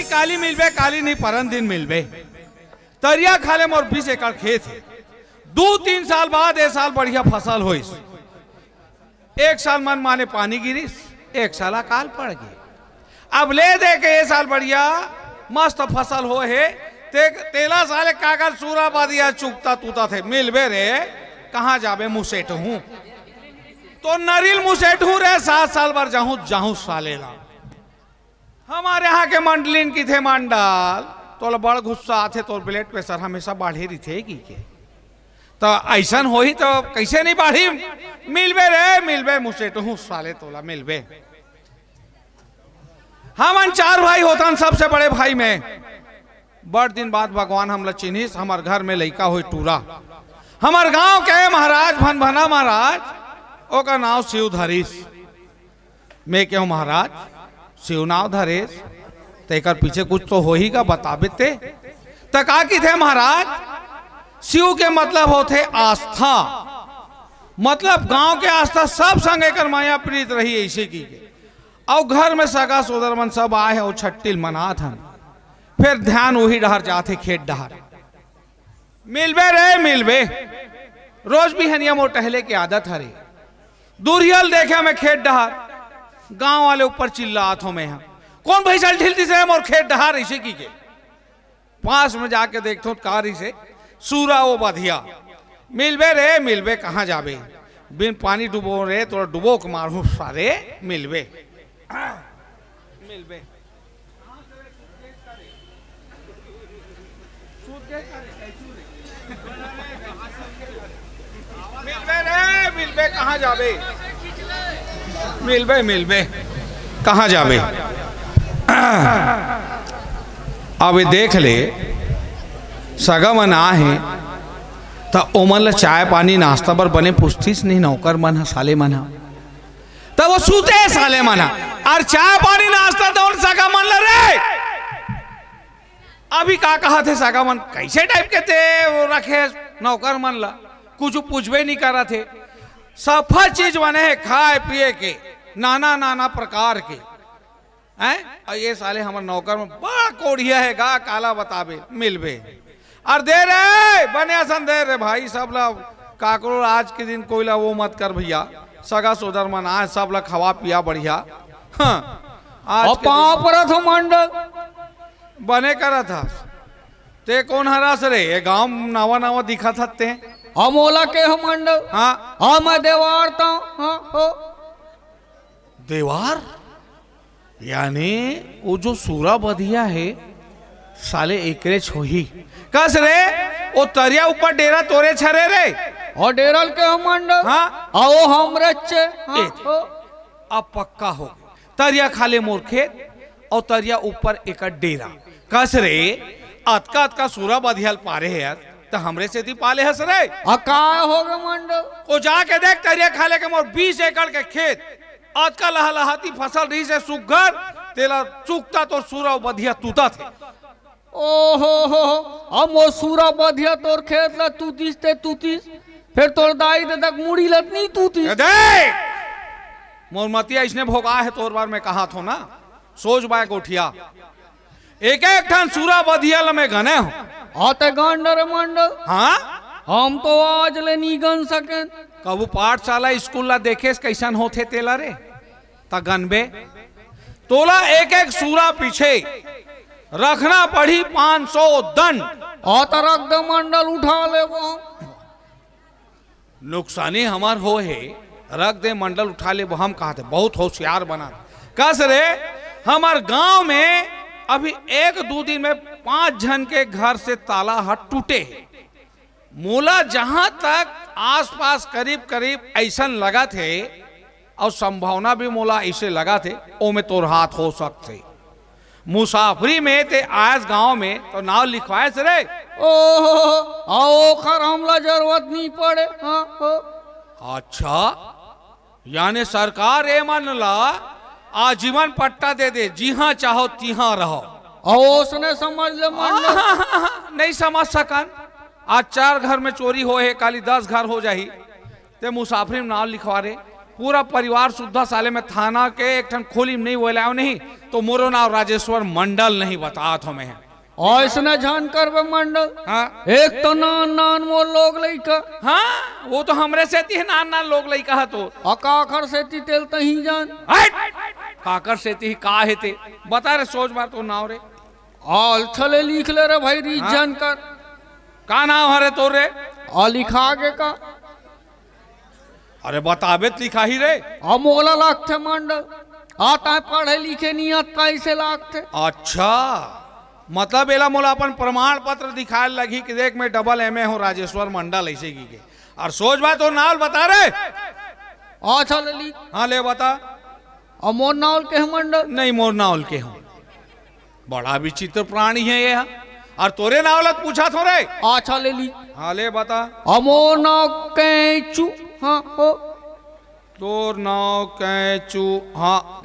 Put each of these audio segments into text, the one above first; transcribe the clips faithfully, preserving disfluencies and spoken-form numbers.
काली मिलबे, काली नहीं, परन दिन मिलबे। तरिया खाले मोर बीस एकड़ खेत हे। दू तीन साल बाद ए साल बढ़िया फसल होइस। एक साल मन माने पानी गिरिस, एक साल अकाल पड़ गे। अब ले दे के ए साल बढ़िया मस्त फसल होहे, ते तेला साले काकर सूरा बधिया चुकता तूता थे। मिलबे रे, कहाँ जाबे मुसेट हूँ। तो नरिल मुसेट हूँ रे, सात साल बर जाहूँ, जाहूँ साले ला। हमर यहाँ के मंडलिन किथे मंडल, तोला बड़ गुस्सा आथे, तोर blood pressure हमेशा बाढ़े रिथे की के। त अइसन होही त कइसे नहीं बाढ़ी? मिलबे रे, मिलबे, मुसेटहूँ साले तोला मिलबे। हमन चार भाई होतन, सबसे बड़े भाई में बड़ दिन बाद भगवान हमला चिन्हिस, हमर घर में लइका होय टूरा। हमर गांव के महाराज भनभना महाराज, ओकर नाव शिव धरिस। मैं कहूँ महाराज, शिव नाव धरेस, त एकर पीछे कुछ तो होही का, बताबे ते। त का किथे महाराज, शिव के मतलब होथे आस्था, मतलब गांव के आस्था, सब संग एकर माया प्रीत रही, ऐसे की के। अउ घर में सगा सोदर मन सब आए हैं, अउ छट्टिल मनात हन, फिर ध्यान वही डहर जाथे, खेत डहर। मिलबे रे, मिलबे। रोज बिहनिया मोर टहले के आदत हरे। दूरियल देखे मैं खेत डहर, गांव वाले ऊपर चिल्लात हो मैं हा, "कौन भैंसा ल ढील दिस रे मोर खेत डहर?" ऐसे की के। पास में जाके देखथो, का रिसे? सूरा ओ बधिया। मिलबे रे, मिलबे, कहाँ जाबे? बिन पानी डुबो रे, तोला डुबो के मारहूँ सारे, मिलबे। मिलबे। मिलबे रे, मिलबे, कहाँ जाबे? मिलबे, मिलबे, कहाँ जाबे? अब ये देख ले, सगा मन आ हे, त ओमन ल चाय पानी नाश्ता बर बने पूछतिस नहीं, नौकर मन ह, साले मन ह। त वो सूते साले मन ह, अउ चाय पानी नाश्ता तो उन सगा मन ल रे। अभी का कहा थे सगा मन, कैसे टाइप के ते वो रखे नौकर मन ला, कुछ पूछबे नहीं करा थे। सफा चीज बने है खाए पिए के, नाना नाना प्रकार के। हैं? अउ ये साले हमर नौकर में बड़ा कोढ़िया है गा, काला बताबे, मिलबे। अउ दे रे, बने असन दे रे भाई, सब ला काकरो आज के दिन कोई ला वो मत कर भैया, सगा सोदर मन आए, सब ला खवा पिया बढ़िया। हाँ, आज अउ के दिन पाँव परत हो मंडल। बने करत हस। ते कोन हरस रे? ये गांव नवा नवा दिखत हस ते। हम ओला के हो मंडल। हाँ। हम देवार ता। हाँ, हो। देवार? यानी वो जो सूरा बधिया है, साले एकरे छोही। कस रे, वो तरिया ऊपर डेरा तोरे छरे रे। अउ डेरल के हो मंडल। हाँ। अउ हमरे चे। हाँ, ए, हो। अब पक्का हो गे। तरिया खाले मोर खेत अउ तरिया ऊपर एकर डेरा। कस रे, अतका अतका सूरा बधिया ल पारे हे यार, त हमरे सेती पाले हस रे। अ का हो गे मंडल? ओ जाके देख, तरिया खाले के मोर बीस एकड़ के खेत, अतका लहलहाती फसल रहिस हे सुग्घर, तेला चुकता तोर सूरा अउ बधिया तूतत हे। ओहो हो हो, अब मोर सूरा बधिया तोर खेत ला तूतिस ते तूतिस, फेर तोर दाई ददा के मुड़ी ला त नहीं तूतिस। ए दे! मोर मतिया इसने भोगा है तोर बर, मैं कहाथों ना, सोच बाय गोठिया। एक एक ठन सूरा बधिया ला मैं गने हूँ। हाँ ते गन डरे मंडल। हाँ? हम तो आज ले नहीं गन सकेन। कभू पाठशाला स्कूल ला देखेस कैसन होथे तेला रे? त गनबे। तोला एक एक सूरा पीछे रखना पड़ही पाँच सौ दंड। हाँ त रख दे मंडल, उठा लेबो। नुकसानी हमर हो हे, रख दे मंडल, उठा लेबो हम कहाथे, बहुत होशियार बना। कस रे, हमर गांव में अभी एक दू दिन में पांच झन के घर से ताला ह टूटे हे। मोला जहां तक आसपास करीब करीब अइसन लगत हे, अउ संभावना भी मोला अइसे लगत हे, ओमे तोर हाथ हो सकथे। मुसाफरी में ते आयस गांव में तो नाव लिखवायस रे। ओहो, अउ ओखर हमला जरूरत नहीं पड़े। हाँ, हो। अच्छा, यानी सरकार ए मन ला आजीवन पट्टा दे दे, जिहां चाहो तिहां रहो। अउ ओसने समझ ले मन ले। नहीं समझ सकन। आज चार घर में चोरी होए हे, काली दस घर हो जाही, ते मुसाफरी में नाव लिखवा रे। पूरा परिवार सुद्धा साले में थाना के एक ठन खोली में नहीं बोलायो नहीं, तो मोरो नाव राजेश्वर मंडल नहीं बतात हो मैं। अइसने झन करबे मंडल। हाँ। एक तो नान नान मोर लोग लइका। हाँ, वो तो हमरे सेती हे नान नान लोग लइका ह तो। अउ काखर सेती तेल तही जान। हट! काखर सेती ही का हे ते? बता रे, सोच बार तो नाव रे। अच्छा ले लिख ले रे भाई, रीत हाँ। जान कर। का नाव हरे तोर रे? अउ लिखा गे का? अरे बताबे त लिखाही रे। अउ मोला लागथे मंडल, अउ तैं पढ़े लिखे नहीं अस कइसे लागथे? अच्छा, मतलब एला मोला अपन प्रमाण पत्र दिखाए लगही कि देख मैं डबल एमए हूँ राजेश्वर मंडल अइसे की के। अउ सोच बार तोर नाव ल बता रे। अच्छा ले लिख। हाँ ले बता। अउ मोर नाव ल केहे मंडल? नहीं, मोर नाव ल केहूँ। बड़ा विचित्र प्राणी हे ये ह। अउ तोरे नाव ल पूछत हों रे। अच्छा ले लिख। हाँ ले बता। अउ मोर नाव कैंचू। हाँ हो। तोर नाव कैंचू। हाँ।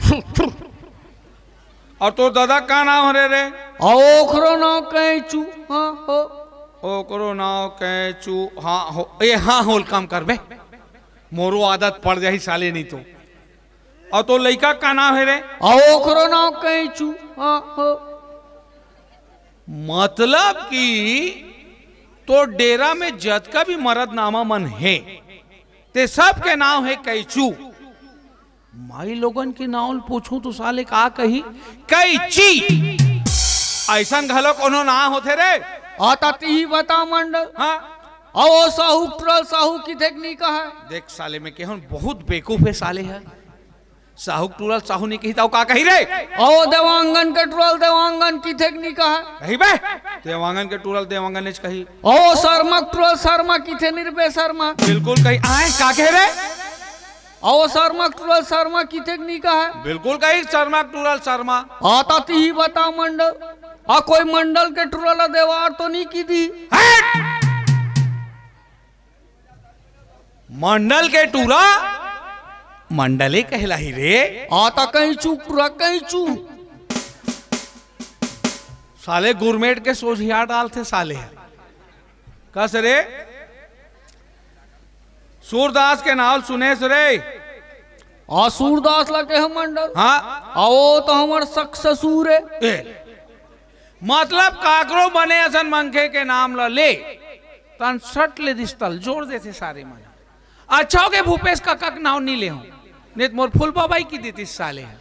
अउ तोर ददा का नाव हरे रे? अउ ओखरो नाव कैंचू। हाँ हो। ओकरो नाव कैंचू। हाँ हो। ए हाँ हो ल कम करबे। मोरो आदत पड़ जाही साले नहीं तो। अउ तोर लइका का नाव हे रे? अउ ओखरो नाव कैंचू। हाँ हो। मतलब कि तोर डेरा में जतका भी मरदनामा मन हे, ते सबके नाव हे कैचू। माई लोगन के नाव ल पूछूं तो साले का कही? कैची। अइसन घलो कोनो नाव होथे रे? अउ त तिही बता मंडल। हाँ। अउ ओ साहू के टुरा ल साहू किथे के नी कहय? देख साले, मैं केहूँ बहुत बेवकूफ हे साले ह। साहू के टुरा ल साहू नी कही त अउ का कही रे? अउ देवांगन के टुरा ल देवांगन किथे के नी कहय? कही बे, देवांगन के टुरा ल देवांगनेच कही। अउ शर्मा के टुरा ल शर्मा किथे नी रे बे शर्मा? बिल्कुल कही। आय, का कहे रे? अउ शर्मा के टुरा ल शर्मा किथे के नी कहय? बिल्कुल कही, शर्मा के टुरा ल शर्मा। अउ त तिही बता मंडल, अउ कोई मंडल के टुरा ल देवार तो नी किथे? हट! मंडल के टुरा मंडले कहलाही रे। अउ त कैचू के टुरा कैचू। साले गुरमेट के सोझिया डालथे साले ह। कस रे? सूरदास के नाव ल सुनेस रे? अउ सूरदास ल केहे मंडल? हाँ। अउ ओ तो हमर सक ससुर हे। ए, मतलब काकरो बने असन मनखे के नाम ल ले, तन सट ले दिस तल जोर देथे सारे मन। अच्छा हो गे भूपेश कका के नाव नी ले हूँ, नहीं त मोर फुलबा बाई की देतिस साले ह।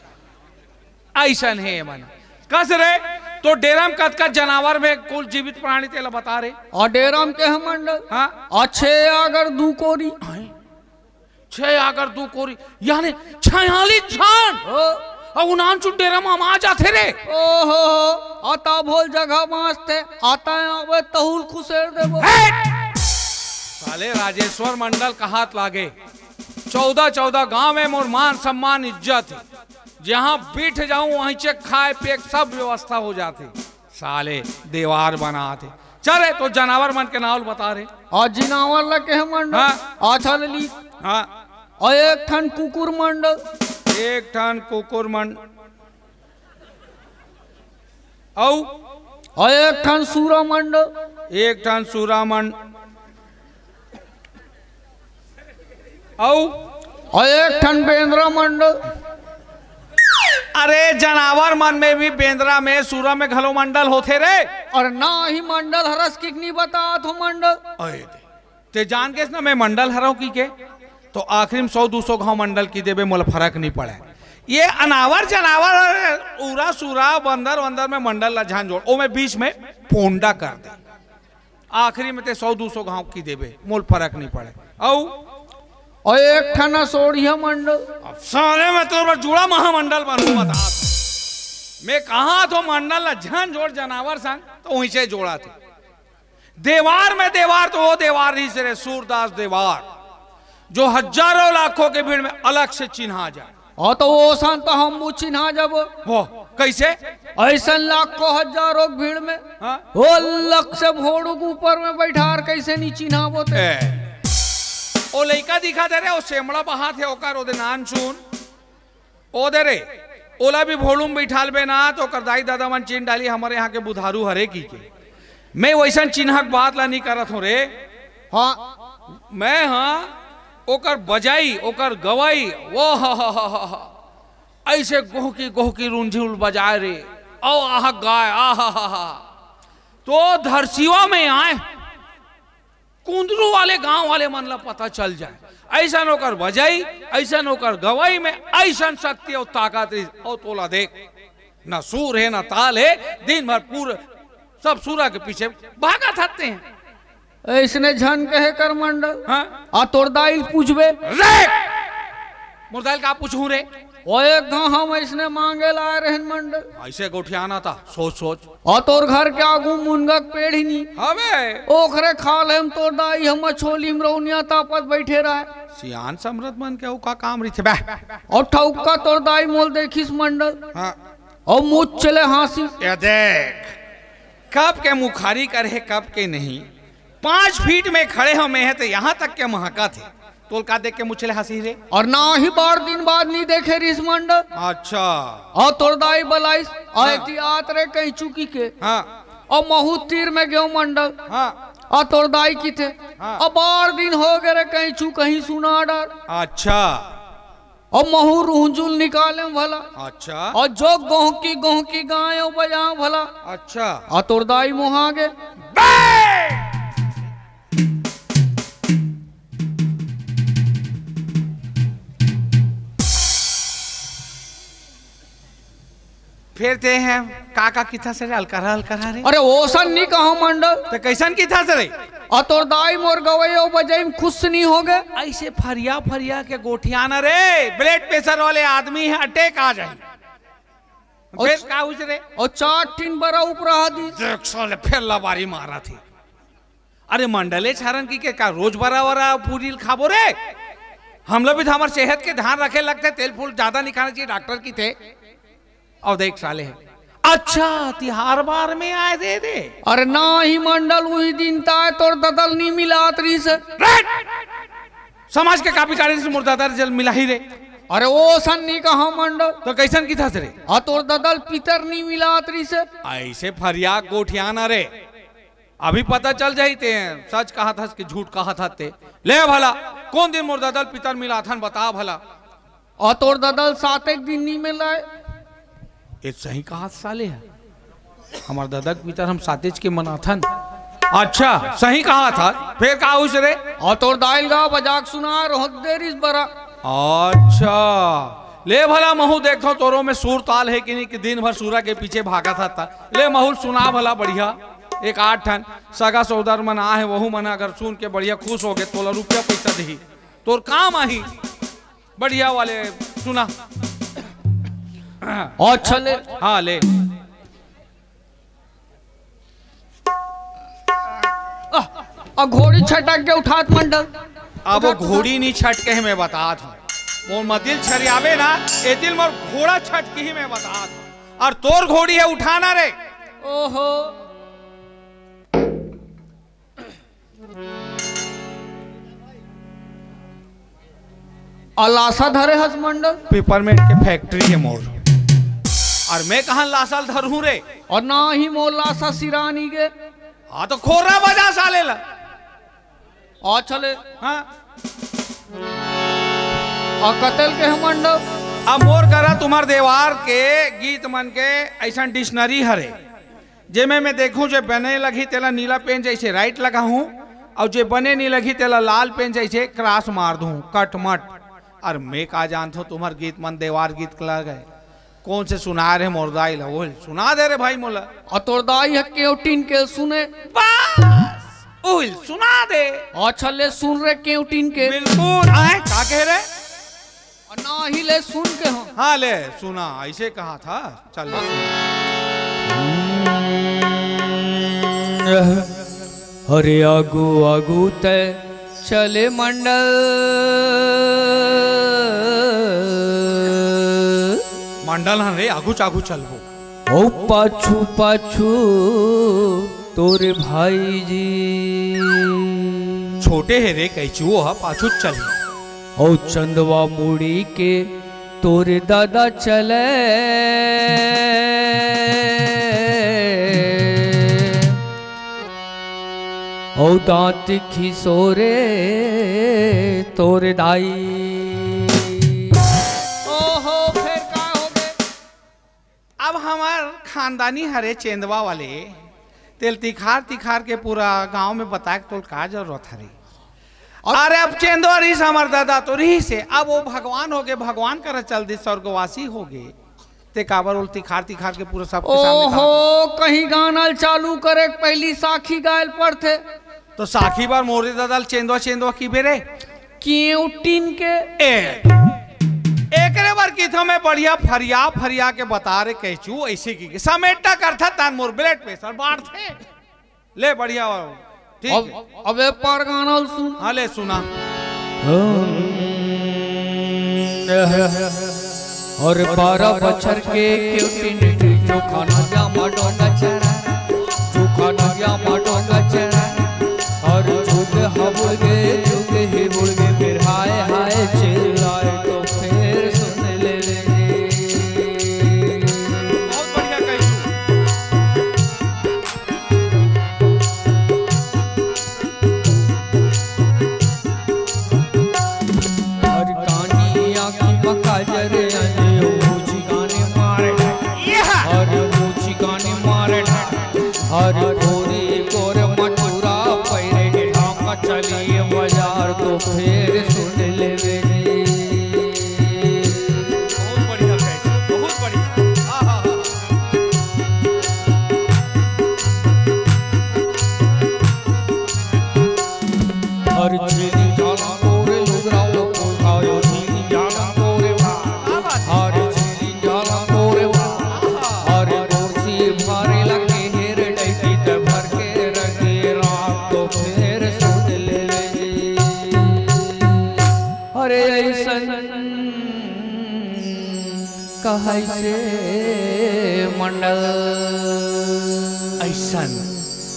अइसन हे मन। कस रे, तोर डेरा म कतका जनावर में कुल जीवित प्राणी तेला बता रे। अउ डेरा म केहे मंडल? हाँ। अउ छे आगर दू कोरी। हैं? छे आगर दू कोरी, यानी छियालीस झन। ओ। अउ नानचुन डेरा म अमा जाथे रे। ओहो, अउ त भोल जगह बाँचथे, अउ तैं आबे तहूँ ल खुसेर देबो। हे! साले राजेश्वर मंडल कहात लागे, चौदह चौदह गांव में मोर मान सम्मान इज्जत हे। जहाँ बिठ जाऊं, वहीं चे खाए पिए के सब व्यवस्था हो जाथे। साले देवार बनात हे। चल रे, तोर जनावर मन के नाव ल बता रे। अउ जिनावर ल केहे मंडल? हाँ। अच्छा ले लिख। हाँ। अउ एक ठन कुकुर मंडल। एक ठन कुकुर मंड-, अउ? अउ एक ठन सूरा मंडल। एक ठन सूरा मंड-, अउ? अउ एक ठन बेंदरा मंडल। अरे, जनावर मन में भी बेंदरा में, सूरा में घलो मंडल होथे रे। अरे ना ही मंडल हरस कि नी बतात हो मंडल। अरे दे, ते जान गेस ना मैं मंडल हरंव कि के, तो आखिरी में सौ दू सौ घाव मंडल कि देबे, मोला फरक नी पड़े। ये अनावर जनावर, उरा सूरा, बंदर वंदर में मंडल ला झन जोड़, ओ मैं बीच में पोंडा कर दे। आखिरी में ते सौ दू सौ घाव कि देबे, मोला फरक नी पड़े। अउ? अउ एक ठन असोड़िया मंडल। अब साले मैं तोर बर जुड़ा महामंडल बनहूं, बता। मैं कहां तो मंडल ला झन जोड़ जनावर संग, तो वहीं से जोड़ा थे। देवार में देवार तो वो देवार रहिस रे, सूरदास देवार, जो हजारों लाखों के भीड़ में अलग से चिन्हा जाए। हाँ, तो वो सन तो हम वो चिन्हा जाबो। वो कैसे? अइसन लाखों हजारों के भीड़ में हाँ? वो अलग से भोड़ू के ऊपर में बैठार कैसे नी चिन्हाबो ते? ए, ओ लइका दिखा दे रे, ओ सेमड़ा बहात हे ओकर, ओदे नानचुन। ओदे रे, ओला भी भोड़ू में बैठालबे ना, तो ओकर दाई ददा मन चिन्ह डाली, हमर यहाँ के बुधारू हरे कि के। मैं वइसन चिन्हा के बात ला नी करत हूँ रे। हाँ। मैं हाँ, ओकर बजाई, ओकर गवई, वो हा हा हा हा हा। ऐसे गोहकी गोहकी रुंझुल बजाए रे, ओ आह गाय, आह हा हा हा। तो धरसीवा में आए, कुंदरू वाले गांव वाले मन ला पता चल जाए। ऐसन ओकर बजाई, ऐसन ओकर गवई में ऐसन शक्ति अउ ताकत रहिस। अउ तोला देख, न सुर हे, न ताल हे, दिन भर पूरे सब सुरा के पीछे भागत हते हैं। ऐसने झन कहे कर मंडल। हाँ? आ तोर दाई ल पूछबे। रे! मोर दाई ल का पूछहूं रे? ओ एक घाव हम ऐसने मांगे ला आए रहेन मंडल। ऐसे गोठियाना था, सोच सोच। आ तोर घर के आगू मुनगा के पेड़ ही नी। हवे। ओखरे खाल हम तोर दाई हम छोली में रौनिया तापत बैठे रहे। सियान समरत मन के अउ का काम रहिथे बे? अउ ठौका तोर दाई मोल देखिस मंडल। हाँ। अउ मुच चले हाँसी। ये देख, कब के मुखारी करे हे, कब के नहीं। पाँच फीट में खड़े हो मैं, तो यहाँ तक के महका थे। तोल का देख के मुचले हंसी रे? अउ ना ही बार दिन बाद नी देखे रिस मंडल। अच्छा। अउ तोर दाई बलाइस, अउ हाँ। एती आत रे कहीं चुकी के। हाँ। अउ महू तीर में गेव मंडल। हाँ। अउ तोर दाई किथे। हाँ। अउ बार दिन हो गे रे कहीं चुक कहीं सुना डर। अच्छा। अउ महू रुहजुल निकाले भला। अच्छा। अउ जो गोहकी गोहकी गाय बजा भला। अच्छा। अउ तोर दाई मोहा गे। बे! फेर ते हैं, का का किथा से रे, अलकरहा, अलकरहा रे? अरे, ओसन नी कहा मंडल। ते कैसन किथा से रे? अउ तोर दाई मोर गवई अउ बजई में खुश नी हो गे। ऐसे फरिया फरिया के गोठियाना रे, blood pressure वाले आदमी हे, attack आ जाही। अउ फेर का हुइस रे? अउ चार ठिन बरा उपरा दिस। देख साले, फेर लबारी मारा थे। अरे मंडले छरन की के का रोज बरा वरा पूरी ल खाबो रे? हमला भी तो हमर सेहत के ध्यान रखे लगथे, तेल फूल ज्यादा नी खाना चाहिए, डॉक्टर किथे। अउ देख साले हे। अच्छा, तिहार बार में आए दे दे। अरे ना ही मंडल, उही दिन ताय तोर ददल नी मिलात रहिस। रे! समाज के कापी काढ़े से मोर ददल मिलाही रे। अरे ओसन नी कहा मंडल। तो कैसन किथा से रे? अउ तोर ददल पितर नी मिलात रहिस। ऐसे फरिया गोठियाना रे। अभी पता चल जाही ते सच कहत हस कि झूठ कहत हस ते। ले भला, कोन दिन मोर ददल पितर मिलाथन, बता भला। अउ तोर ददल सातेक दिन नी मिलाय। ए सही कहत साले हे। हमर ददा के पितर हम सातेच के मनाथन। अच्छा, सही कहत हस। फेर का हुइस रे? अउ तोर दाई ल गा बजा के सुना रहों दे रिस बरा। अच्छा, ले भला महू देखथों तोरो में सुर ताल हे कि नी, कि दिन भर सुरा के पीछे भागत हस त। ले महू ल सुना भला बढ़िया। एक आठ ठन सगा सोदर मन आहे, वहू मन अगर सुन के बढ़िया खुश हो गे, तोला रुपया पैसा देही। तोर काम आही। बढ़िया वाले सुना। अच्छा ले। हाँ, ले। आ, आ घोड़ी छटक के उठात मंडल। अब वो घोड़ी नी छटके हे, मैं बतात हूँ। वो मतिल छरियाबे ना, एतिल मोर घोड़ा छटकी ही, मैं बतात हूँ। अउ तोर घोड़ी हे उठाना रे। ओहो। अउ लासा धरे हस मंडल? पेपरमेंट के फैक्ट्री हे मोर। अउ मैं कहाँ लासा ल धरहूँ रे? अउ ना ही मोर लासा सिरानी गे। हाँ, तो खोरा बजा साले ला। अच्छा ले। हाँ। अउ कतेल के हे मंडल? अब मोर करा तुम्हर देवार के गीत मन के ऐसन डिक्शनरी हरे। जेमे मैं देखूं, जे बने लगही, तेला नीला पेन जैसे राइट लगाहूं, अउ जे बने नी लगही, तेला लाल पेन जैसे क्रॉस मार दूं, कट मट। अउ मैं का जानथों, तुम्हर गीत मन देवार गीत लगे। कोन से सुनाय रहे मोर दाई ला, ओहिल सुना दे रे भाई मोला। अउ तोर दाई ह केवटिन के सुने। बस, ओहिल सुना दे। अच्छा ले सुन रे केवटिन के। बिल्कुल। आए, का कहे रे? अउ ना ही ले सुन के हो। हाँ, ले, सुना, ऐसे कहा था। चल, ले, सुना। हम्म, अरे आगू आगू तय चले मंडल। मंडल हन रे, आगू च आगू चलबो। ओ पाछू पाछू तोर भाई जी। छोटे हे रे कैचुओ ह, पाछू चली। ओ चंदवा मुड़ी के तोर दादा चले। ओ दांत खिसोरे तोर दाई। ओहो, फेर का होगे? अब हमर खानदानी हरे चेंदवा वाले, तेला तिखार तिखार के पूरा गांव में बताए के तोला का जरूरत हरे? अरे, अब चेंदवा रहिस हमर दादा तो रहिसे, अब वो भगवान होगे, भगवान करा चल दिस, स्वर्गवासी होगे। ते काबर ओला तिखार तिखार के पूरा सबके सामने ओहो, कहीं गाना ल चालू करे के पहिली साखी गाय ल पड़थे। तो साखी बर मोरे दादा ल चेंदवा चेंदवा किबे रे? केवटिन के। ए, एकरे बर किथों मैं बढ़िया फरिया फरिया के बता रे कैचू, ऐसे की समेटा करथा तान मोर blood pressure बाढ़थे। ले, बढ़िया हो। ठीक अब, है। अबे पार गाना ल सुन। हाँ, ले सुना। और बारह बछर के केवटिन चोखा नदिया मा डोंगा चरा, चोखा नदिया मा डोंगा चरा। और झूठ हबुड़ गे, झूठ ही बुड़ गे, फिर हाय हाय चिल्लाए तो फिर सुन ले ले। बहुत बढ़िया कही। हर कानी आँखी म काजर अंजो, मुझी कानी मारे, हर मुझी कानी मारे, हर गोरी गोर मथुरा पैरे के ढाका चली बाजार तो फेर सुन लेवे। बहुत बढ़िया गाइस, बहुत बढ़िया। आहा। हर झिरी झाला तोरे लुगरा लो पोखायो, झिरी झाला तोरे बा। हर झिरी झाला तोरे बा। हर कुर्सी भारे लगे हेर डैकी त भर के रखे रात तो फेर सुन ले ले। अरे ऐसन कहाइसे मंडल। ऐसन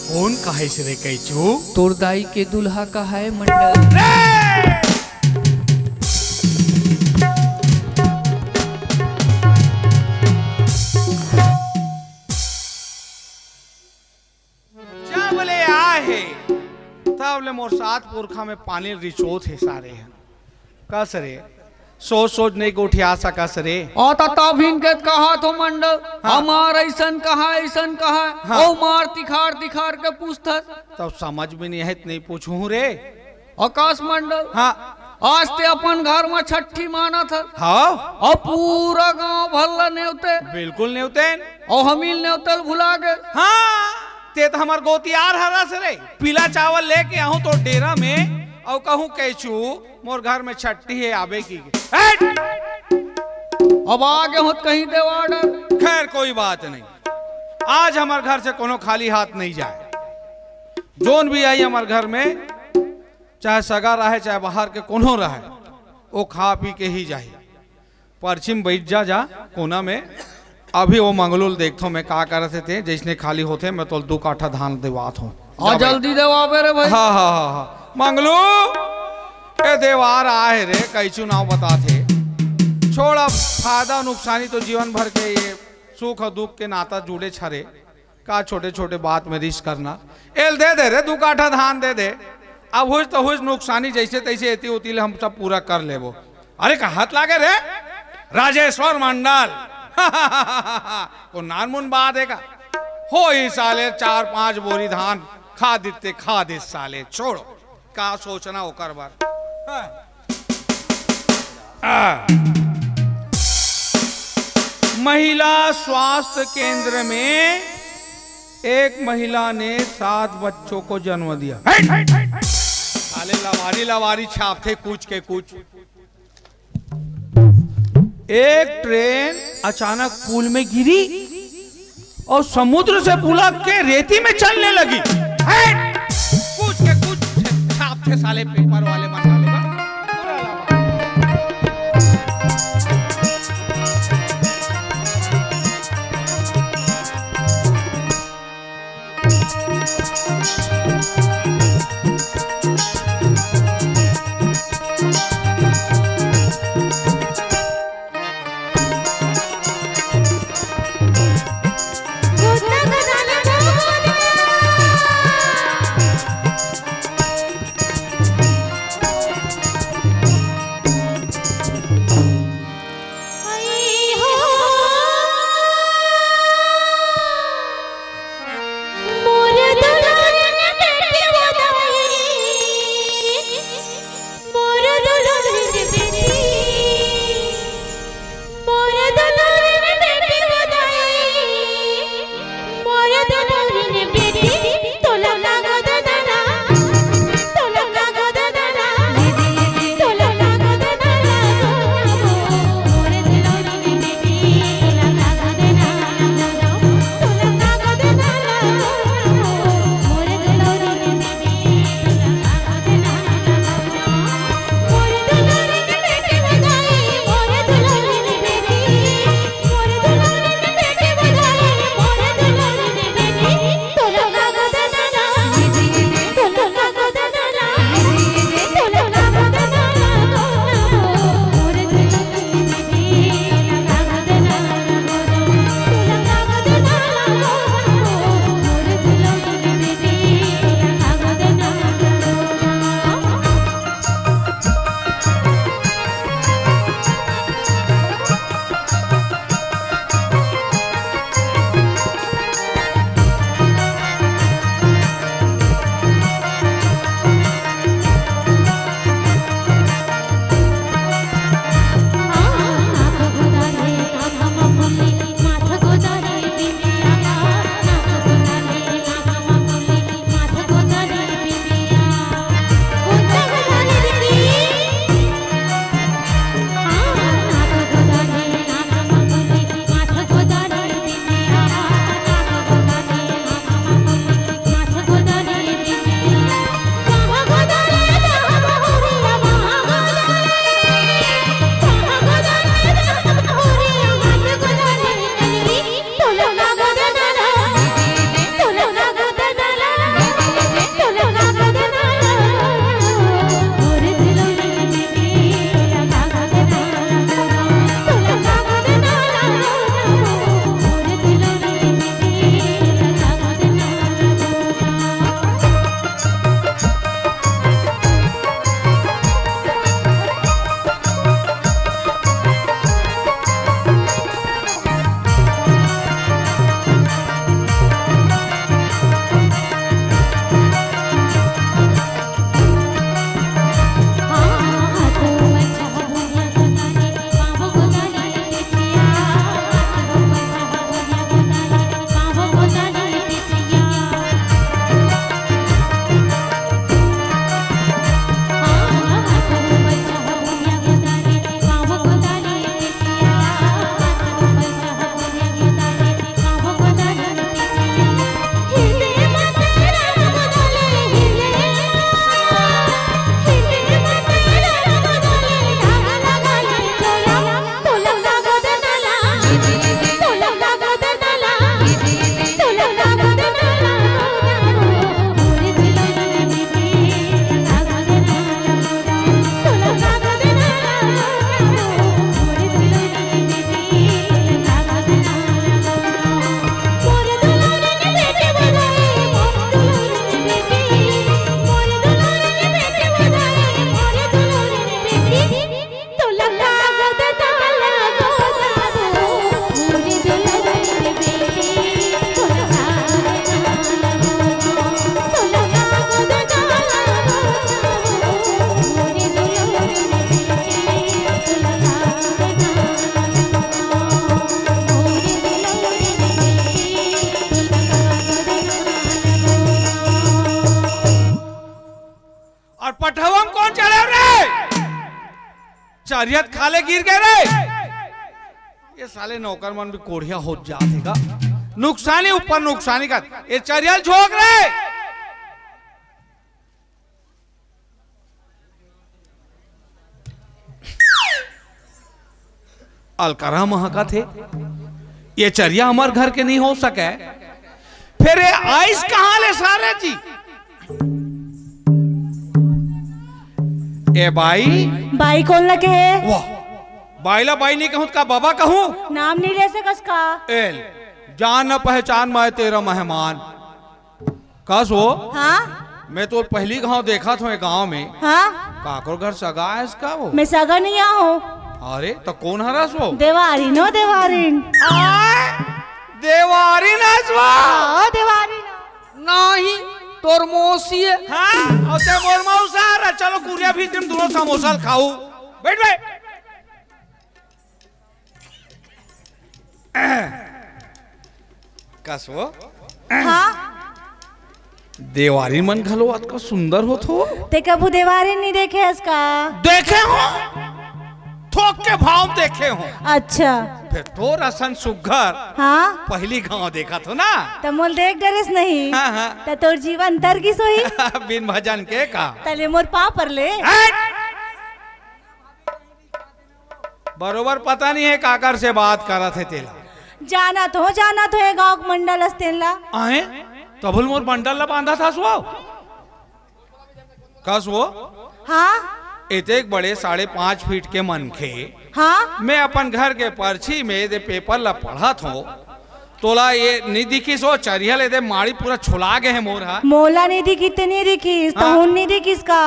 कोन कहाइसे रे कैचू? तोर दाई के दुल्हा कहाए मंडल। रे! जब ले आए हे, तब ले मोर सात पुरखा में पानी रिचोत हे सारे ह। कस रे, सोच सोच नहीं गोठिया सकस रे। ओ त तब हिन के कहा थो मंडल, हाँ। हमार ऐसन कहा, ऐसन कहा, हाँ। ओ मार तिखार तिखार के पूछथस। तब समझ में नहीं है, नहीं पूछूं रे। आकाश मंडल। हाँ। आज ते अपन घर में छट्ठी मानत हस। हाँ। अउ पूरा गांव भर ला नेवते। बिल्कुल नेवते। अउ हमील नेवतल भुला गे। हाँ, ते तो हमर गोतियार हरस रे। पीला चावल लेके आहूं तो डेरा में, अउ कहूं कैचू, मोर घर में छट्ठी है, आबे की। हट! अब आगे होत कहीं देवा order। खैर, कोई बात नहीं। आज हमर घर से कोनो खाली हाथ नहीं जाए। जोन भी आई हमर घर में, चाहे सगा रहे, चाहे बाहर के कोनो रहे, वो खा पी के ही जाही। परछी म बइठ जा, जा कोना में। अभी वो मंगलू ल देखथों मैं का करत हे ते, जइसने खाली होथे मैं तोल दू काठा धान देवात हों। हाँ, जा बे। जल्दी देवाबे रे भाई। हाँ, हाँ, हाँ, हाँ। मंगलू, ए देवार आए रे, कैचू नाव बताथे। छोड़ अब, फायदा नुकसानी तो जीवन भर के ये सुख और दुख के नाता जुड़े छरे। का छोटे-छोटे बात में रिस करना। एल दे दे रे, दू काठा धान दे दे। अब हुइस तो हुइस, नुकसानी जइसे तइसे एती ओती ले हम सब पूरा कर लेबो। अरे कहत लागे रे, राजेश्वर मंडल। को नानमुन बात हे का? होही साले चार पांच बोरी धान खा दिते, खा दिस साले, छोड़ो। का सोचना ओकर बर। हाँ। आ। महिला स्वास्थ्य केंद्र में एक महिला ने सात बच्चों को जन्म दिया। हट! साले लवारी लवारी छापथे कुछ के कुछ। एक ट्रेन अचानक पुल में गिरी और समुद्र से पुलक के रेती में चलने लगी। हट! कुछ के कुछ छापथे साले पेपर वाले मन वाले का। चरियत खाले गिर गए रे। ये साले नौकर मन भी कोढ़िया हो जात हे का। नुकसानी ऊपर नुकसानी का। ये चरियल झोंक रे। अलकरहा महकत हे। ये चरिया हमर घर के नहीं हो सके। फिर ये आइस कहाँ ले सारे जी? ए बाई। बाई कोन लगे हे? वाह, बाई ला बाई नहीं कहूँ का बाबा कहूँ? नाम नहीं ले सकस का? एल, जान न पहचान, मैं तेरा मेहमान। कस वो? हाँ? मैं तो पहली घांव देखत हों ये गांव में। हाँ? काकर घर सगा हे इसका वो? मैं सगा नहीं आहों। अरे, तो कोन हरस वो? देवारिन हो, देवारिन। आय, देवारिन हस वो? हाँ, देवारिन। नहीं, तोर मौसी हे। हाँ, अउ ते मोर मौसा हरस। चलो, कुरिया भी तुम दोनों समोसा खाऊ। बैठ बे। कस वो? हाँ? देवारी मन घलो अतका सुंदर होत हो? ते कभू देवारी नहीं देखे हस का? देखे हों, थोक के भाव देखे हों। अच्छा। फिर तोर असन सुग्घर हाँ? पहली घांव देखत हों ना। त मोल देख डरेस नहीं। हाँ, हाँ। त तोर जीवन तर गिस होही। बिन भजन के का? तले मोर पाँव पर ले। हट! बरोबर पता नहीं हे काकर से बात करत हे तेला। जानत हों, जानत हों, ये गांव के मंडल अस तेन ला। आए? तभल मोर मंडल ला बांधत हस वो? कस वो? हाँ? एतेक बड़े साढ़े पाँच फीट के मनखे। हाँ? मैं अपन घर के परछी में दे पेपर ला पढ़त हों। तोला ये नहीं दिखिस वो चरिया ले दे माड़ी पूरा छुला गए हे मोर हा। मोला नहीं दिखिस ते नहीं दिखिस, हाँ? तहुन नहीं दिखिस का?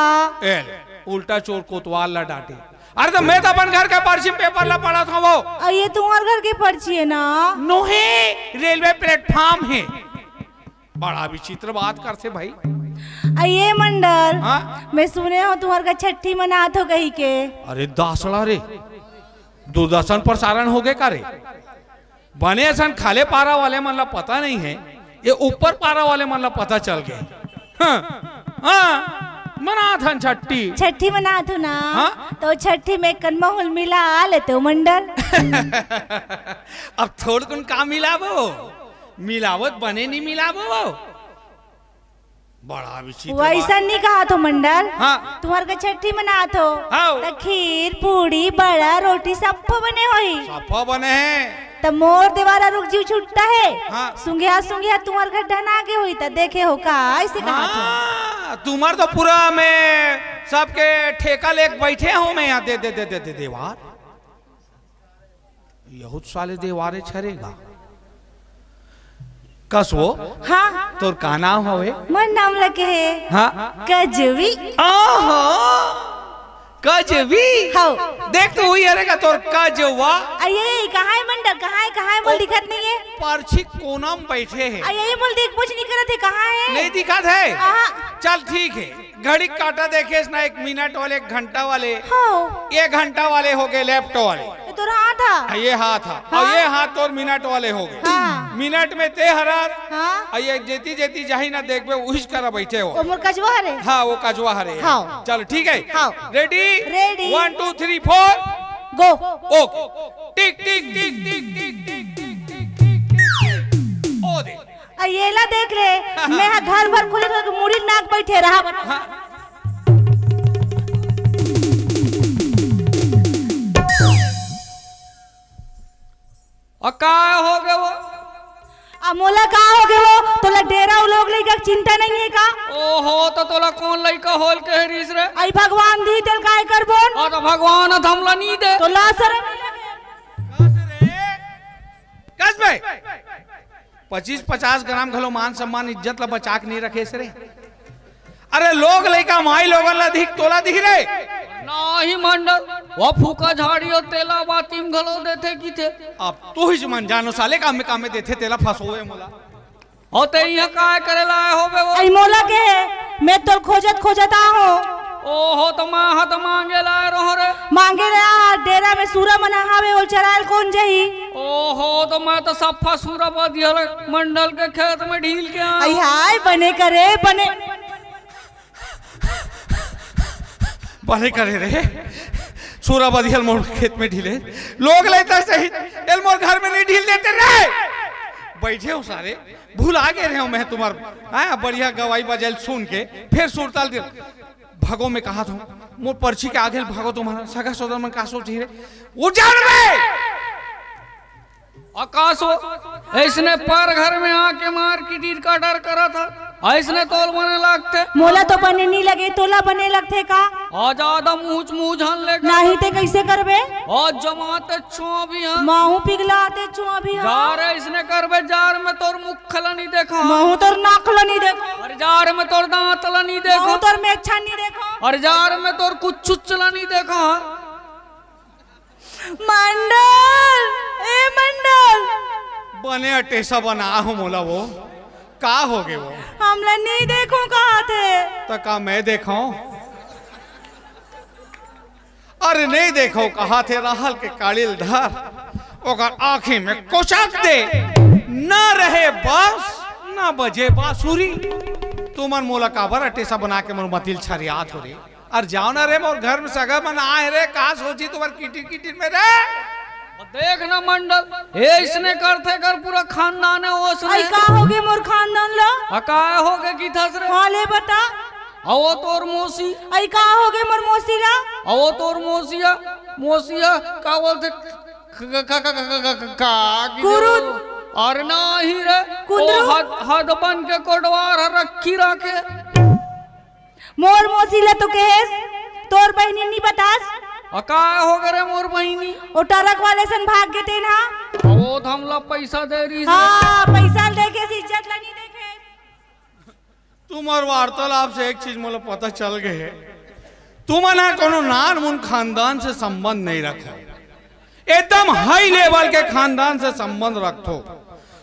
ए, उल्टा चोर कोतवाल ला डांटे। अरे त मैं तो अपन घर के परछी में पेपर ला पढ़त हों वो। अ, ये तुम्हर घर के परछी हे ना? नोहे, रेलवे प्लेटफॉर्म हे। बड़ा विचित्र बात करथे भाई। अ, ये मंडल, हाँ? मैं सुने हों तुम्हर घर छट्ठी मनात हो कही के। अरे दासड़ा रे, दूरदर्शन प्रसारण हो गए का रे? बने असन खाले पारा वाले मन ला पता नहीं हे, ये ऊपर पारा वाले मन ला पता चल गए। हाँ, हाँ, मनाथन छट्ठी। छट्ठी मनाथो ना? हाँ? त छट्ठी में कनमा हुल मिला लेते हो मंडल। अब थोड़ कुन का मिलाबो? मिलावत बने नहीं मिलाबो। बड़ा विचित्र वैसा बात। नहीं कहा तो मंडल। हाँ। तुम्हर के छट्ठी मनात हो। हाँ। त खीर, पूड़ी, बड़ा, रोटी सब्बो बने होही। सब्बो बने हे। त मोर देवारा रुख जीव छुट्टा हे। हाँ। सुंघिया सुंघिया तुम्हर घर ढना के होही त देखे हो का? ऐसे कहा तो। हाँ, तुम्हर तो पूरा में सबके ठेका लेके बैठे हों मैं यहाँ। दे, दे, दे, दे, दे, देवार। यहूद साले देवारे छरेगा। कस वो? हाँ। तोर का नाम हवे? मोर नाम लगे हे। हाँ। कजवी। आहा, कजवी। हाँ। देख तो वही हरे का तोर कजवा। अये, कहाँ हे मंडल? कहाँ हे, कहाँ हे? मोला ओ, दिखत नहीं हे। परछी कोना में बैठे हे। अये, मोला देख बुझ नहीं करत हे, कहाँ हे? नहीं दिखत हे? हाँ। चल ठीक हे। घड़ी काटा देखेस ना, एक मिनट वाले, एक घंटा वाले, हाँ। एक घंटा वाले हो गए, लेफ्ट वाले। ये तोर हाथ हा। हाँ, ये हाथ हा। हाँ। और ये हाथ तोर मिनट वाले हो गए। हाँ। मिनट में ते हरस, हाँ। और ये जेती जेती जाही ना देखबे, उहिच करा बैठे हो। वो मोर कजवा हरे। हाँ, वो कजवा हरे। हाँ। चलो, ठीक है। हाँ। Ready? Ready। One, two, three, four। Go। OK। टिक, टिक, टिक, टिक। ओ दे। अ, ये ला देख ले, मैं हा घर भर खोजत हों, मुड़ी नाक बैठे रहा। हाँ। अ, का हो गए वो? अ, मोला का हो गए वो? तोला डेरा अउ लोग लइका के चिंता नहीं हे का? ओहो, त तोला कोन लइका होल के रिहिस रे? अई भगवान दी तेल काय करबोन? अ, त भगवान ह धमला नहीं दे। तोला शरम नहीं लगे? कस बे? पच्चीस पचास ग्राम घलो मान सम्मान इज्जत ला बचा के नहीं रखेस रे। अरे लोग लइका माई लोगन ला दिख तोला दिख रे। नाही मंडल, वो फूका झाड़ी और तेला बाती में घलो देथे किथे। अब तू ही मन जानो साले काम में काम में देथे तेला फंसोए मोला। और ते यहाँ काय करे ला आए हो बे वो? अई मोला के हे, मैं तोल खोजत खोजत आ हो। ओहो, त मैं हा त मांगे ला आए रहो रे। मांगे ला, डेरा में सूरा मन हावे, ओल चरायल कोन जही? ओहो, त मैं त सफा सूरा बदियल मंडल के खेत में ढील के आ। अई हाय, बने करे, बने। बने करे रे, छुरा बधिया ल मोर खेत में ढीले, लोग लेता सही, एल मोर घर में नहीं ढील देते रे। बैठे हो सारे, भुला गए रहे हो मैं तुम्हार, हाँ, बढ़िया गवाही बजाइल सुन के, फिर सुरताल दिल। भगो में कहा था, मोर पर्ची के आगे भगो तुम्हारा, सगा सोदर मन का सोच रहे, उजाड़ में। आकाशो, ऐसने पर घर में आके मार की डीर का डर करा था, ऐसने तोल बने लगते। मोला तो बने नहीं लगे, तोला बने लगथे का? आ ज्यादा मुँह मुँह झन ले। नहीं ते कैसे करबे? आ जमाते छुआ भी हाँ। माहू पिघला आते छुआ भी हाँ। जार ऐसने करबे, जार में तोर मुख ला नहीं देखा। माहू तोर नाक ला नहीं देखा। अरे जार में तोर दांत ला नहीं देखा। माहू तोर मेच्छा नहीं देखा। अरे जार में तोर कुछ चुच ला नहीं देखा। मंडल, ए मंडल। बने अटेसा बना हो मोला वो। का हो गे वो? हमला नहीं देखो कहा थे। तो का मैं देखो? अरे नहीं देखो कहा थे, रहल के काड़िल धर, ओकर आँखी में कोचक दे। ना रहे बांस, ना बजे बांसुरी। तुमन मोला काबर अटेसा बना के मोर मतिल छरियात हो रे? अरे जाओ ना रे, मोर घर में सगा मन आए रे, का सोची तुम्हार किटिर किटिर में रे? देख ना मंडल, ए इसने करथे कर पूरा खानदान है ओसने। आई का होगे मोर खानदान ला? आ का होगे किथस रे? हाँ ले बता। अवो तोर मौसी। आई का होगे मोर मौसी ला? अवो तोर मौसिया, मौसिया का बोलथे? क-, क-, क-, क-, क-, क-, क-, का की कुरुद। अरे नाही रे, कुंदरू। ओ हद, हद बन के कोटवार ह रखी राखे। मोर मौसी ला तो कहेस, तोर बहिनी नी बतास। आ का हो गे रे मोर बहिनी? ओ ट्रक वाले सन भाग गे तेन हा। ओ त हमला पैसा दे रही। हाँ, पैसा ल देखे से इज्जत ला नी देखे। तुम्हार वार्तालाप से एक चीज मोला पता चल गए है, तुमन हा कोनो नान मुन खानदान से संबंध नहीं रखो। एकदम हाई लेवल के खानदान से संबंध रखथो,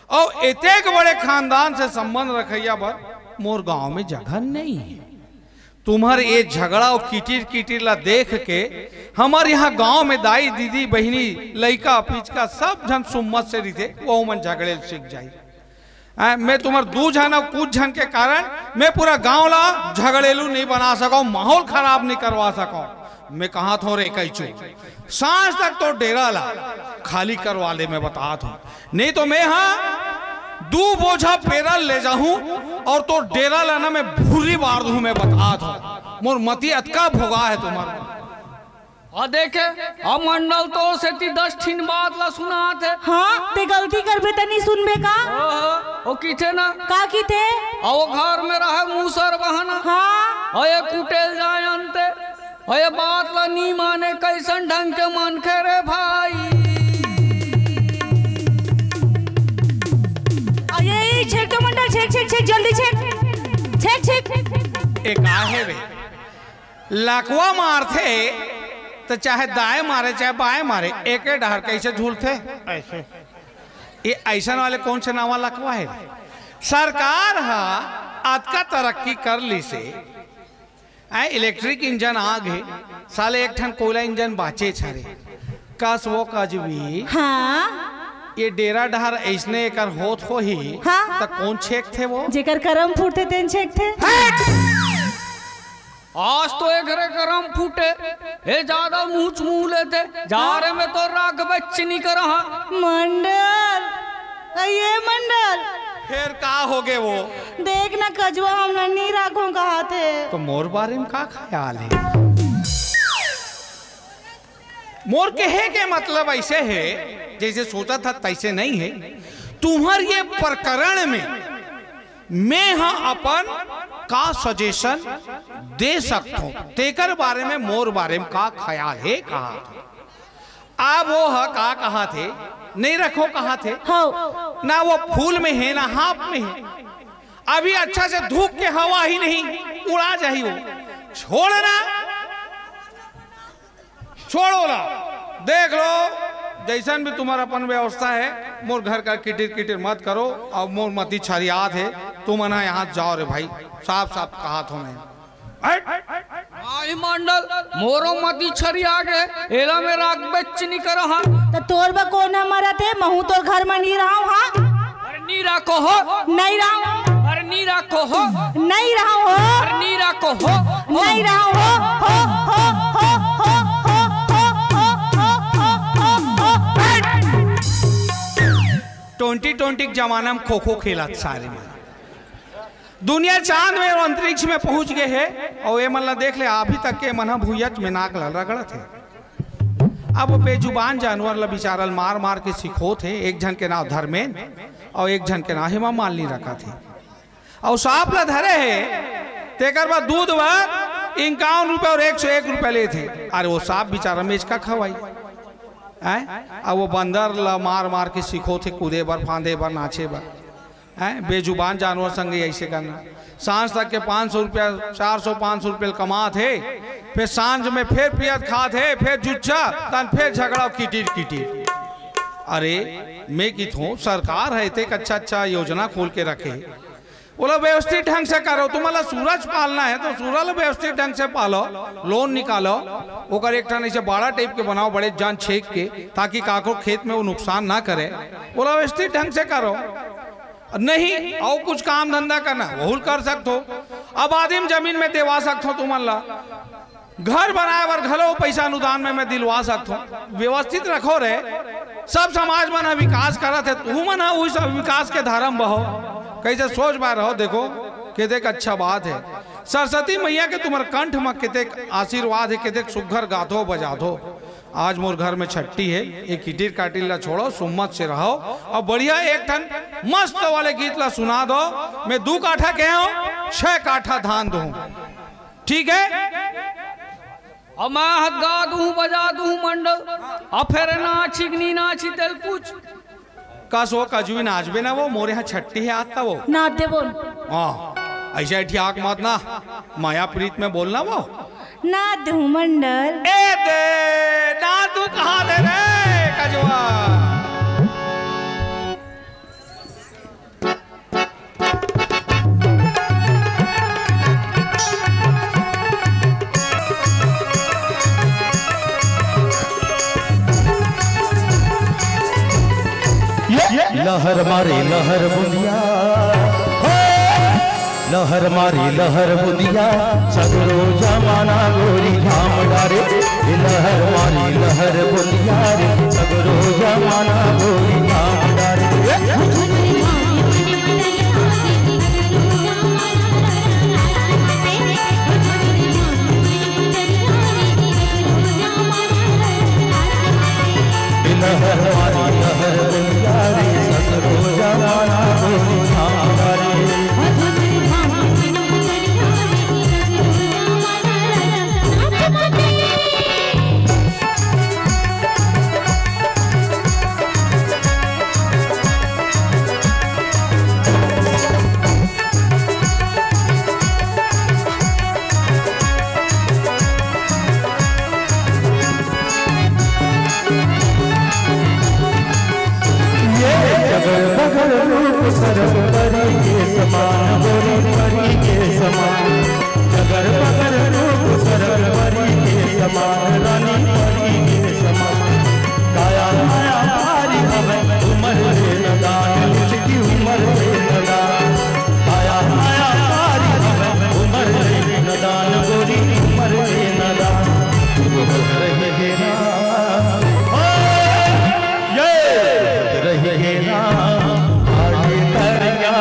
अउ एतेक बड़े खानदान से संबंध रखइया बर मोर गांव में जगह नहीं है। तुम्हर ये झगड़ा अउ किटिर किटिर ला देख के हमर यहाँ गांव में दाई दीदी बहिनी लइका पिचका सब झन सुम्मत से रहिथे, वो मन झगड़े ल सीख जाही। हैं, मैं तुम्हर दू झन अउ कुछ झन के कारण मैं पूरा गांव ला झगड़ेलू नहीं बना सकौं, माहौल खराब नहीं करवा सकौं। मैं कहा थो रे कैचू, सांझ तक तो डेरा ला खाली करवा ले, मैं बता थो, नहीं तो मैं हा दू बोझा पेरा ले जाहूं अउ तो डेरा ला ना मैं भूरी बार दूं, मैं बता थो। मोर मती अतका भोगा है तुम्हर। आ देखे, आ मंडल तो सेती दस ठिन बात ला सुनात हे। हाँ, ते गलती करबे त नी सुनबे का? ओहो, ओ किथे ना। का किथे? आ ओ घर में रहे मूसर बहना। हाँ। आ ए कुटेल जाय अंते। आ ए बात ला नी माने कैसन ढंग के मनखे रे भाई। आ ये, ये छेक तो मंडल, छेक, छेक, छेक, जल्दी छेक। छेक, छेक। ए का हे बे? लकवा मारथे त चाहे दाएं मारे चाहे बाएं मारे, एके डहर कैसे झूलथे? ऐसे। ये ऐसन वाले कौन से नावा लकवा हे? सरकार हा अतका तरक्की कर ली से, आए इलेक्ट्रिक इंजन आ गे, साले एक ठन कोयला इंजन बाचे छारे। कस वो कजवी। हाँ। ये डेरा डहर ऐसने एकर होत होही, हाँ। त कौन छेकथे वो? जेकर करम फूटथे तेन छेकथे। हट! आज तो एक रे करम फूटे, ए ज्यादा मुँह मुँह लेथे, जा रे मैं तो राख बच्ची नहीं कर हाँ। मंडल, अये मंडल। फिर का हो गे वो? देख ना कजवा हमला नहीं राखो कहा थे। तो मोर बारे में का ख्याल है? मोर कहे के मतलब ऐसे है, जैसे सोचा था तैसे नहीं है। तुम्हर ये प्रकरण में मैं हा अपन का सजेशन दे सकथों, तेकर बारे में मोर बारे में का ख्याल हे कहा। अब वो हा का कहा थे, नहीं रखो कहा थे, हाँ। ना वो फूल में है ना हाफ में है। अभी अच्छा से धूप के हवा ही नहीं, उड़ा जाही वो। छोड़ना। छोड़ो ला, देख लो, जैसन भी तुम्हारा अपन व्यवस्था है, मोर घर का किटिर किटिर मत करो। अब मोर मती छरियात है, तुमन यहाँ जाओ रे भाई, साफ साफ कहा थो मैं। हट। आई मंडल, मोरो मती छरिया गे, एला मैं राख बच्ची नहीं करो हाँ। तो तोर बा कौन है मरत है, महू तोर घर में नहीं रहा हाँ। अरे नी राखो हो। नहीं रहा। अरे नी राखो हो। नहीं रहा हो। अरे नी राखो हो। नहीं रहा हो। हो, हो, हो। ट्वेंटी ट्वेंटी के जमाना में खो खो खेलत सारे मन। दुनिया चांद में और अंतरिक्ष में पहुंच गए हे, और ये मन ला देख ले, अभी तक के मन ह भुइयच में नाक ला रगड़त हे। अब वो बेजुबान जानवर ला बिचारा ल मार मार के सिखोत हे। एक झन के नाव धर्मेंद्र और एक झन के नाव हेमा मालिनी रखत हे। अउ सांप ला धरे हे, तेकर बर दूध बर इंक्यावन रुपया और एक सौ एक रुपया लेथे। अरे वो सांप बिचारा मेचका खवाई, हैं? अब वो बंदर ला मार मार के सिखोथे कूदे बर, फांदे बर, नाचे बर, हैं? बेजुबान जानवर संगे ऐसे करना। सांझ तक के पाँच सौ रुपया, चार सौ, पाँच सौ रुपया कमात हे, फिर सांझ में फिर पियत खात हे, फिर जुच्छा, तन फिर झगड़ा, किटिर किटिर। अरे मैं किथों, सरकार है, इतेक अच्छा अच्छा योजना खोल के रखे, ओला व्यवस्थित ढंग से करो। तुमन ला सूरज पालना है तो सूरज ला व्यवस्थित ढंग से पालो, लोन निकालो, ओकर एक ठन ऐसे बाड़ा टाइप के बनाओ, बड़े जान छेक के, ताकि काकरो खेत में वो नुकसान ना करे। ओला व्यवस्थित ढंग से करो। नहीं, अउ कुछ काम धंधा करना, वहू ल कर सकथो। आबादी म जमीन में देवा सकथो तुमन ला। घर बनाए बर घलो पैसा अनुदान में मैं दिलवा सकथों। व्यवस्थित रखो रे, सब समाज मन ह विकास करत हे, तुहू मन ह उही सब विकास के धारा म बहो। कैसे सोच बाय रहो, देखो कितेक अच्छा बात हे। सरस्वती मैया के तुम्हर कंठ म कितेक आशीर्वाद हे, कितेक सुग्घर गाथो बजाथो। आज मोर घर में छट्टी हे, ये किटिर काटिर ला छोड़ो, सुम्मत से रहो और बढ़िया एक ठन मस्त वाले गीत ला सुना दो। मैं दू काठा के हूँ, छह काठा धान दूँ। ठीक है? अब मैं हत गा दूँ, बजा दूँ मंडल, अब फेर नाची कि नी नाची तेल पूछ। कस वो कजवी नाचबे ना वो, मोरे यहाँ छट्टी है आता वो। नाच दे बोल। हाँ, ऐसे ठियाक मत ना, माया प्रीत में बोलना वो। नाच दे मंडल। ए दे, ना तू कहा दे रे कजवा। लहर मारे लहर बुंदिया, हो। लहर मारे लहर बुंदिया, सगरो जमाना गोरी झाम डारे। लहर मारे लहर बुंदिया रे, सगरो जमाना गोरी झाम डारे। लहर मारी लहर बुंदिया रे, सगरो जमाना गोरी झाम डारे। ये जगल बगल रूप सरग परी के समान, गोरी परी के समान। जगल बगल रूप सरग परी के समान, रानी परी के समान। काया माया भारी हवे, उमर ले नदान, लुचकी उमर ले नदान। काया माया भारी हवे, उमर ले नदान, गोरी उमर ले नदान। तू हो रहे हे ना, ओ, ये रहे हे ना, आगे दरिया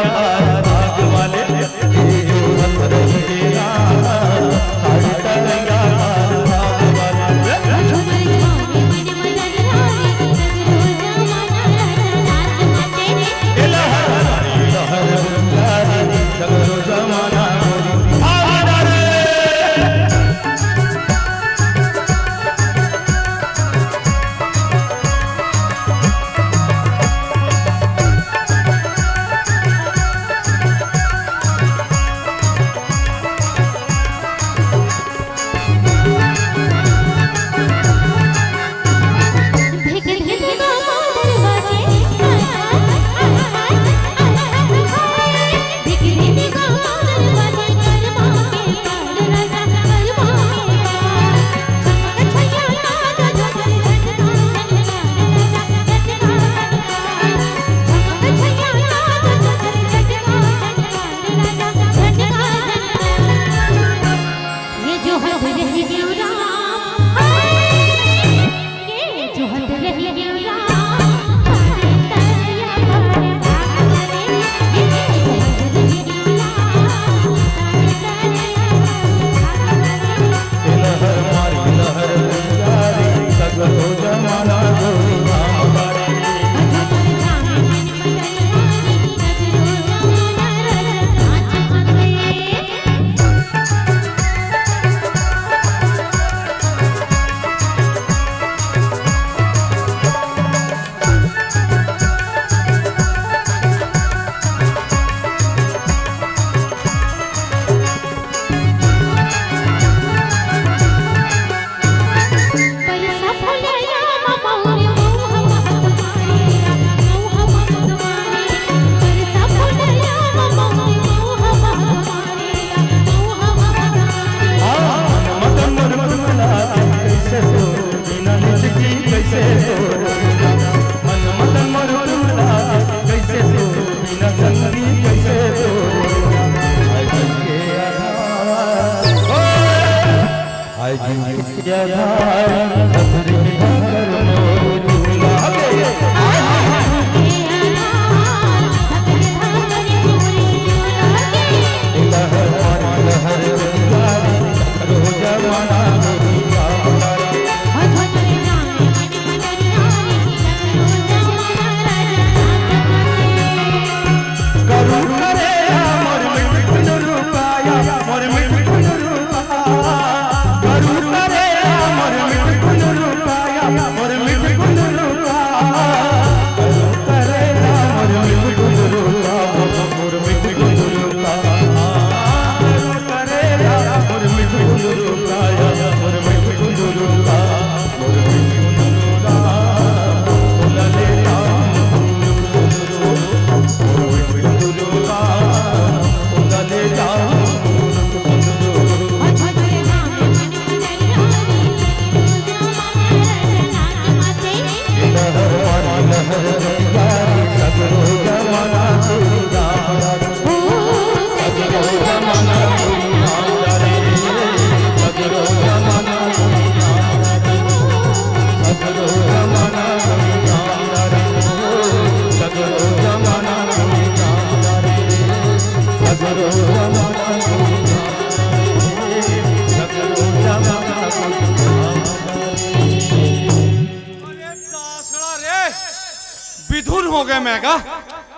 गए मैं का।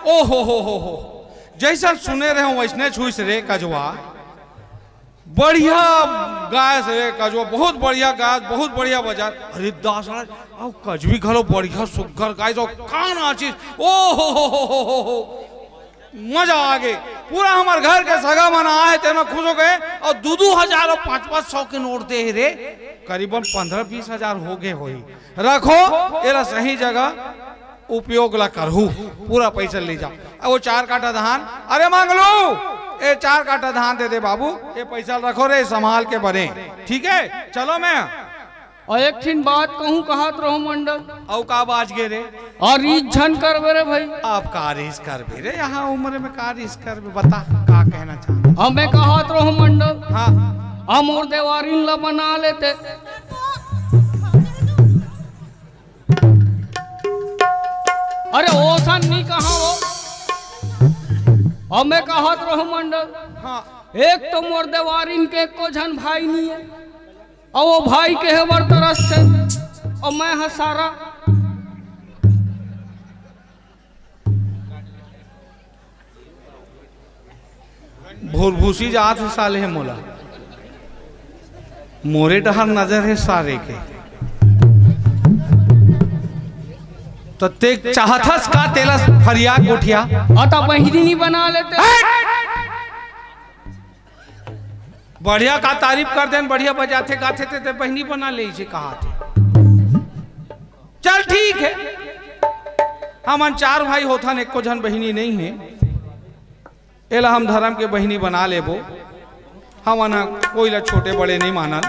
ओ हो हो हो हो, जैसन सुने रहे हो वैसने छुइस रे कजवा। बढ़िया गायस रे कजवा, बहुत बढ़िया गायस, बहुत बढ़िया बजाय। अरे दास महाराज, अउ कजवी घलो बढ़िया सुग्घर गायस, अउ का नाचिस। ओ हो हो हो हो हो हो। मजा आ गे। पूरा हमर घर के सगा मन आए, तेमा खुश हो गए। अउ दू दू हजार अउ पाँच पाँच सौ के नोट दे हे रे, करीबन पन्द्रह बीस हजार हो गए होही। रखो, एला सही जगह उपयोग ला करहू, पूरा पैसा ले जाओ। अब वो चार काठा धान, अरे मांग लो, ए चार काठा धान दे दे बाबू, ये पैसा रखो रे, संभाल के बने, ठीक है, चलो मैं। अउ एक ठिन बात कहूँ, कहत रहूँ मंडल। अउ का बाज गे रे? अउ रीस झन करबे रे भाई। अब का रीस करबे रे, यहाँ उम्र में का रीस करबे, बता का कहना चाहत? अउ मैं कहत रहूँ मंडल। हाँ। अउ मोर देवारिन ला बना लेते। अरे ओसन नी कहा वो। अउ मैं कहत रहूँ मंडल। हाँ। एक तो मोर देवारिन के एको झन भाई नी हे, अउ वो भाई के हे बर तरस से, अउ मैं ह सारा भुरभुसी जात हे साले हे मोला। मोरे डहर नजर हे सारे के। त ते चाहथस का तेला फरिया गोठिया? अउ त बहिनी नी बना लेते। हट! बढ़िया का तारीफ कर देन, बढ़िया बजाथे गाथे ते, ते बहिनी बना ले इसे कहा थे। चल ठीक हे, हमन चार भाई होथन, एको झन बहिनी नहीं हे। एला हम धर्म के बहिनी बना लेबो। हमन ह कोई ला छोटे बड़े नहीं मानन।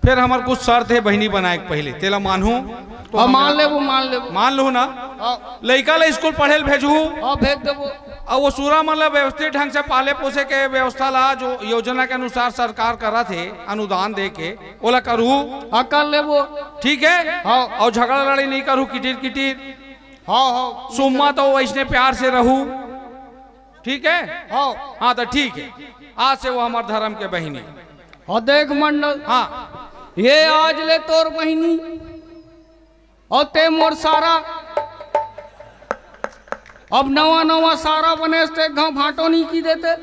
फिर हमर कुछ शर्त हे बहिनी बनाए के पहले, तेला मानहू तो अब हम मान लेबो, मान लेबो। मान लू ना? हाँ। लइका ला स्कूल पढ़े ल भेजहू। हाँ, भेज देबो। अउ वो सूरा मन ला व्यवस्थित ढंग से पाले पोसे के व्यवस्था ला, जो योजना के अनुसार सरकार करत हे अनुदान दे के, ओला करहू। हाँ, कर लेबो। ठीक है? हाँ। अउ झगड़ा लड़ाई नहीं करहू, किटिर किटिर। हाँ, हाँ। सुम्मा तो वैसने प्यार से रहू। ठीक है? हाँ। हाँ, तो ठीक है, आज से वो हमर धर्म के बहिनी। अउ देख मंडल, हाँ। ये आज ले तोर बहिनी, अउ ते मोर सारा। अब नवा नवा सारा बने से ते घाव भांटो नहीं की देते।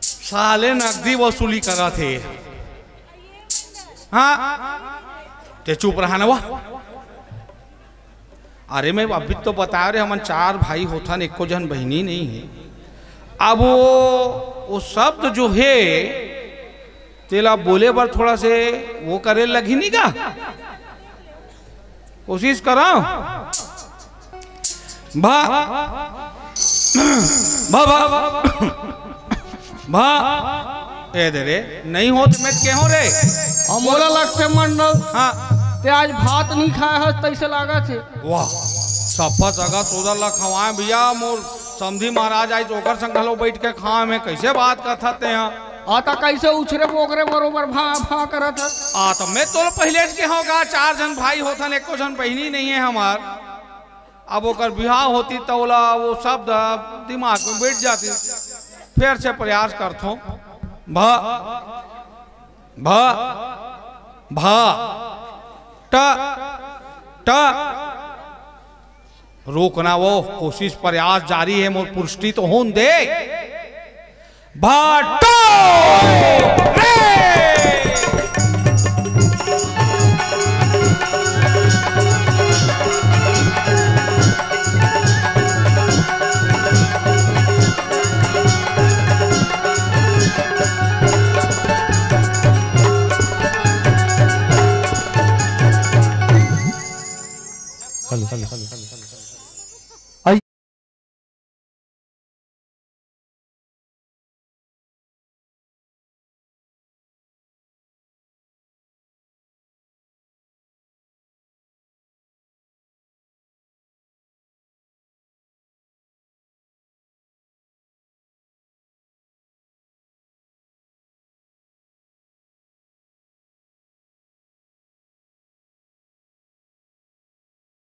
साले नकदी वसूली करत हे। हाँ, ते चुप रहा ना वाह। अरे मैं अभी तो बताया रे, हमन चार भाई होथन, एको झन बहिनी नहीं हे। अब वो, वो शब्द जो हे, तेला बोले बर थोड़ा से वो करे लगही नहीं का? कोशिश करा। भा, भा, भा, भा। ए दे रे, नहीं होत मैं केहो रे। अउ मोला लगथे मंडल, हाँ। ते आज भात नहीं खाए हस, तैसे लागत हे। वाह, सफा सगा सोदर ला खवाए भैया, मोर समधी महाराज आइस, ओकर संग घलो बैठ के खाए में कैसे बात करत हस तेहा? आ, त कैसे उछरे बोकरे बरोबर भा, भा करत हस? आ, त मैं तोला पहिले च केहों का, चार झन भाई होथन, एको झन बहिनी नहीं हे हमार। अब ओकर बिहाव होती त ओला वो शब्द दिमाग में बैठ जाती। फिर से प्रयास करथों। भा, भा, भा, ट, ट। रोकना वो कोशिश, प्रयास जारी हे, मोर पुष्टि तो होन दे। भाटो!